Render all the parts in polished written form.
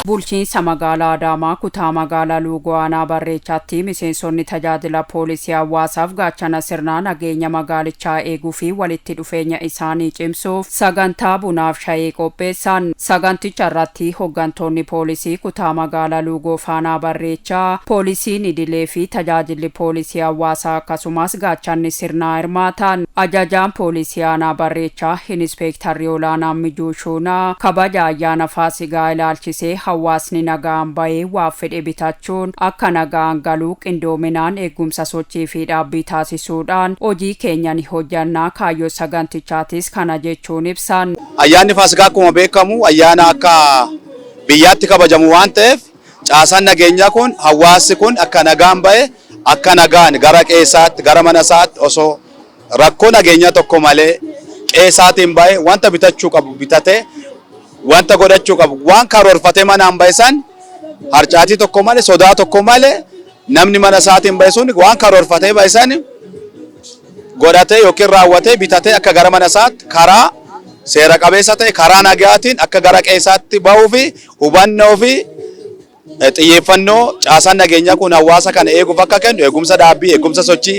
Bulchiinsa magaalaa Adaamaa kutaa magaalaa Luugoo aanaa Barreechaatti miseensonni tajaajila poolisii hawaasaaf gaachana sirnaa nageenya magaalichaa eeguu fi walitti dhufeenya isaanii cimsuuf sagantaa bunaaf shayii qopheessan. Saganticha irratti hooggantoonni poolisii kutaa magaalaa Luugoo faanaa Barreechaa, poolisiin idilee fi tajaajilli poolisii hawaasaa akkasumas gaachanni sirnaa hirmaatan. Ajajaan poolisii aanaa Barreechaa Inispeektarri olaanaan Mijuu Shuunaa kabaja ayyaana Faasigaa ilaalchisee hawaasni nagaan bahee waa fedhe bitachuun akka nagaan galuu qindoominaan eegumsa sochii fi dhaabbii taasisuudhaan hojii keenya ni hojjannaa, kaayyoo sagantichaatis kana jechuun ibsan. Ayyaanni Faasikaa akkuma beekamu ayyaana akka biyyaatti kabajamu waan ta'eef, caasaan nageenyaa kun hawaasni kun akka nagaan bahe, akka nagaan gara qe'eessaatti, gara mana isaatti osoo rakkoo nageenyaa tokko malee qe'eessaatiin bahe, wanta bitachuu qabu bitatee, wanta godhachuu qabu, waan karoorfatee manaan bahe san harcaatii tokko malee, sodaa tokko malee, namni mana isaatiin bahe sun waan karoorfatee bahe san godhatee yookiin raawwatee bitatee akka gara mana isaatti karaa seera qabeessa ta'e, karaa nagaatiin akka gara qe'eessaatti bahuu fi hubannoo fi xiyyeeffannoo caasaan nageenyaa kun hawaasa kana eeguuf akka kennu, eegumsa dhaabbii, eegumsa sochii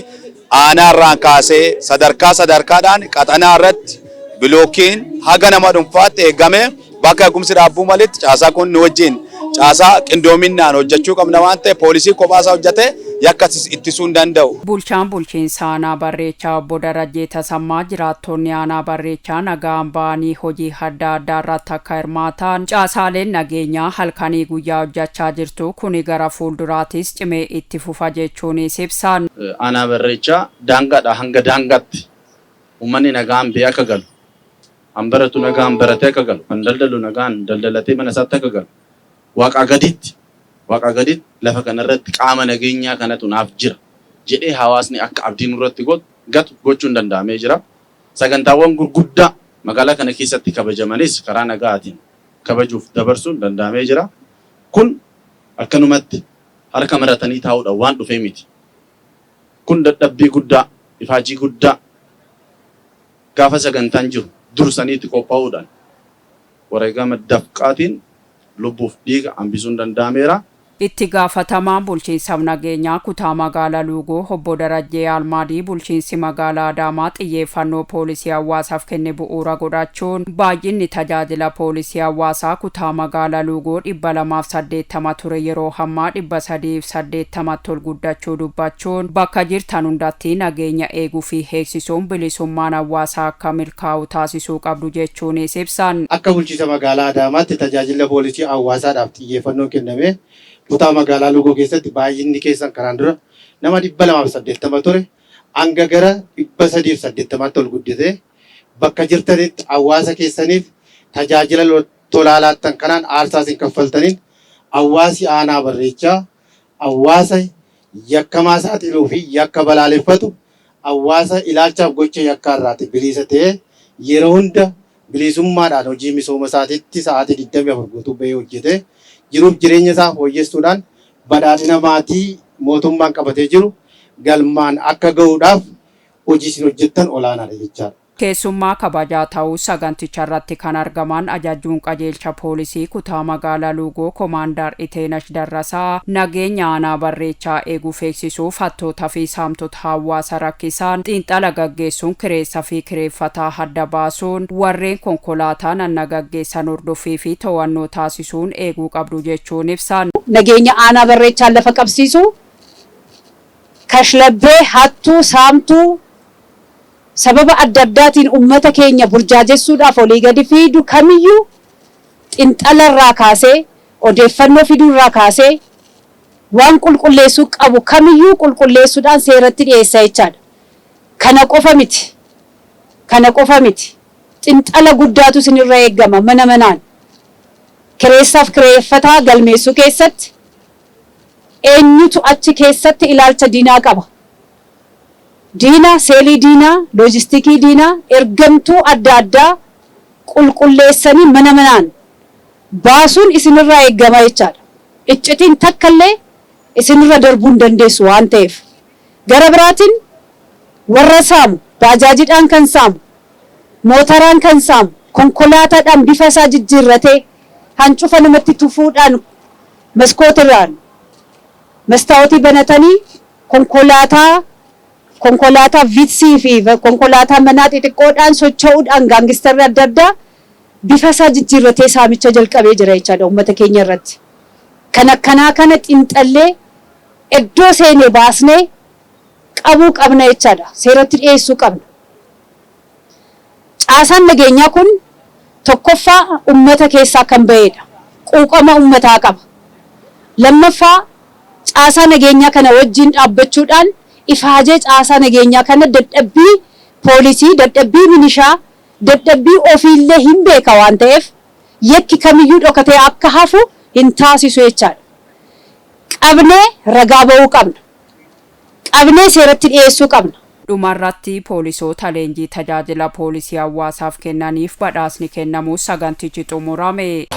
aanaarraan kaasee sadarkaa sadarkaadhaan qaxanaa irratti bilookiin haga nama dhuunfaatti eegamee bakka eegumsi dhaabbuu malitti caasaa kun nu wajjin caasaa qindoominaan hojjechuu qabna waan ta'eef, poolisii kophaasaa hojjetee yakka ittisuu hin danda'u. Bulchaan bulchiinsa aanaa Barreechaa obbo Darajjee Tasammaa jiraattonni aanaa Barreechaa nagaan ba'anii hojii adda addaa irratti akka hirmaatan caasaaleen nageenyaa halkanii guyyaa hojjechaa jirtu, kuni gara fuulduraatis cimee itti fufa jechuunis ibsan. Aanaa Barreechaa daangaadhaa hanga daangaatti uummanni nagaan ba'ee akka galu, kan baratu nagaan baratee akka galu, kan daldalu nagaan daldalatee mana isaatti akka galu, waaqaa gaditti lafa kanarratti qaama nageenyaa kanatu naaf jira jedhee hawaasni akka abdii nurratti gatu gochuun danda'amee jira. Sagantaawwan gurguddaa magaalaa kana keessatti kabajamanis karaa nagaatiin kabajuuf dabarsuun danda'amee jira. Kun akkanumatti harka maratanii taa'uudhaan waan dhufee miti. Kun dadhabbii guddaa, ifaajii guddaa, gaafa sagantaan jiru dursaniitti qophaa'uudhaan wareegama dafqaatiin lubbuuf dhiiga hambisuun danda'ameera. Itti gaafatamaan bulchiinsa nageenyaa kutaa magaalaa Luugoo obbo Darajjee Almaadii bulchiinsi magaalaa Adaamaa xiyyeeffannoo poolisii hawaasaaf kenne bu'uura godhachuun baay'inni tajaajila poolisii hawaasaa kutaa magaalaa Luugoo 280 ture yeroo ammaa 380tti ol guddachuu dubbachuun, bakka jirtan hundatti nageenya eeguu fi eegsisuun bilisummaan hawaasaa akka milkaa'u taasisuu qabdu jechuunis ibsan. Akka bulchiinsa magaalaa Adaamaatti tajaajila poolisii hawaasaadhaaf xiyyeeffannoon kenname kutaa magaalaa Luugoo keessatti baay'inni keessan kanaan dura nama 280 ture hanga gara 380tti ol guddate. Bakka jirtanitti hawaasa keessaniif tajaajila tolaa laattan kanaan, aarsaa isin kaffaltaniin, hawaasi aanaa Barreechaa hawaasa yakkamaa saaxiluu fi yakka balaaleffatu, hawaasa ilaalchaaf gocha yakkaa irraati bilisa ta'ee yeroo hunda bilisummaadhaan hojii misooma isaatiitti sa'aatii 24 guutuu bahee hojjetee jiruuf jireenya isaa fooyyessuudhaan badhaadhina maatii mootummaan qabatee jiru galmaan akka gahuudhaaf hojii isin hojjettan olaanaadha jechaadha. Keessummaa kabajaa ta'uu saganticha irratti kan argaman ajajjuun qajeelcha poolisii kutaa magaalaa Luugoo Komaandar Iteenash Darrasaa nageenya aanaa Barreechaa eeguuf eegsisuuf hattootaa fi saamtota hawaasa rakkisan xiinxala gaggeessuun kireessa fi kireeffataa adda baasuun warreen konkolaataa nanna gaggeessan hordofii fi to'annoo taasisuun eeguu qabdu jechuun ibsan. Nageenya aanaa Barreechaan lafa qabsiisu, kashlabbee, hattuu, saamtuu sababa adda addaatiin ummata keenya burjaajessuudhaaf olii gadi fiidu kamiyyuu xinxala irraa kaasee, odeeffannoo fiduu irraa kaasee, waan qulqulleessuu qabu kamiyyuu qulqulleessuudhaan seeratti dhiyeessa jechaadha. Kana qofa miti. Kana qofa miti. Xinxala guddaatu isinirra eeggama mana manaan. Kireessaaf kireeffataa galmeessuu keessatti eenyutu achi keessatti ilaalcha diinaa qaba? Diina, seelii diinaa, loojistikii diinaa, ergamtuu adda addaa qulqulleessanii mana manaan baasuun isinirraa eeggama jechaadha. Iccitiin takka illee isinirra darbuu hin dandeessu waan ta'eef. Gara biraatiin Warra saamu, baajaajiidhaan kan saamu, mootaraan kan saamu, konkolaataadhaan bifa isaa jijjiirratee hancufa namatti tufuudhaan maskootirraan mastaawotii banatanii konkolaataa Viitsii fi konkolaataa manaa xixiqqoodhaan socho'uudhaan gaangistarri adda addaa bifa isaa jijjiirratee saamicha jalqabee jira jechaadha uummata keenya irratti. Kan akkanaa kana xiinxallee iddoo seenee baasnee qabuu qabna jechaadha. Seeratti dhiyeessuu qabna. Caasaan nageenyaa kun tokkoffaa uummata keessaa kan bahedha. Quuqama uummataa qaba. Lammaffaa, caasaa nageenyaa kana wajjin dhaabbachuudhaan ifaajee caasaa nageenyaa kana, dadhabbii poolisii, dadhabbii milishaa, dadhabbii ofiillee hin beeka waan ta'eef, yakki kamiyyuu dhokatee akka hafu hin taasisu jechaadha. Qabnee ragaa ba'uu qabna. Qabnee seeratti dhiyeessuu qabna. Dhumarratti poolisoota leenjii tajaajila poolisii hawaasaaf kennaniif badhaasni kennamuu sagantichi xumurame.